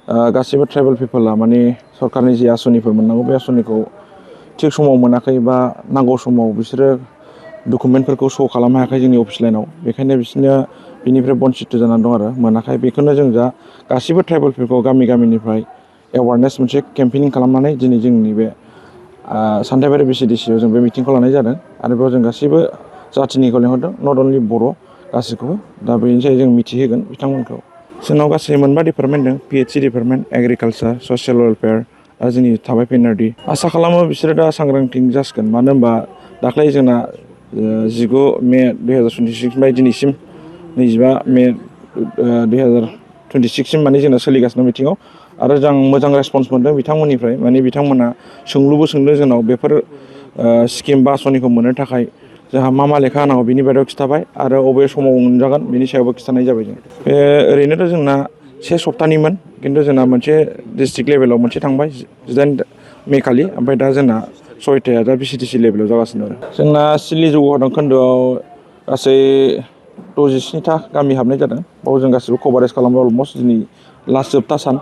गासिबो ट्राइबेल पिपला माने सरकारनि जि आसनिफोर मोननांगौ बे आसनिखौ थिग समाव मोनाखै बा नांगौ समाव बिसोरो डकुमेन्टफोरखौ श' खालामनो हायाखै जोंनि अफिस लाइनाव बेखायनो बिसोरनो बिनिफ्राय बनसिथ जानानै दं आरो मोनाखै बेखौनो जों दा गासिबो ट्राइबेलफोरखौ गामिनिफ्राय एवारनेस मोनसे केम्पेनिं खालामनानै दिनै जोंनि बे सानथाइबारि VCDCआव जों बे मिटिंखौ लानाय जादों आरो बेयाव जों गासैबो जाथिनिखौ लिंहरदों नट अनलि बर' गासैखौबो दा बेनि सायाव जों मिथिहोगोन बिथांमोनखौ जोंनाव गासै मोनबा डिपार्टमेन्ट दं PHC डिपार्टमेन्ट एग्रिकालसार ससियेल वेलफेयार आरो जोंनि थाबाय PNRD आसा खालामो बिसोरो दा सांग्रांथि जासिगोन मानो होनबा दाख्लै जोंना 19 मे 2026 बाय दिनैसिम 25 मे 2026 माने जोंना सोलिगासिनो मिटिङाव आरो जों मोजां रेसपन्स मोनदों बिथांमोननिफ्राय माने बिथांमोना सोंलुबो सोंदों जोंनाव बेफोर स्किम बा आसनिखौ मोननो थाखाय जोंहा मा लेखा होनांगौ बिनि बारायाव खिथाबाय आरो अबे समाव मोनजागोन बिनि सायावबो खिथानाय जाबाय जों बे ओरैनोथ' जोंना से सप्तानिमोन खिन्थु जोंना मोनसे डिस्ट्रिक्ट लेभेलाव मोनसे थांबाय 19 मे खालि ओमफ्राय दा जोंना 6थाया दा VCDC लेभेलाव जागासिनो आरो जोंना सिडली जौगाहोदों खोन्दोआव गासै 67था गामि हाबनाय जादों बाव जों गासिबो कभारेज खालामबाय अलमस्ट दिनै लास्ट जोबथा सान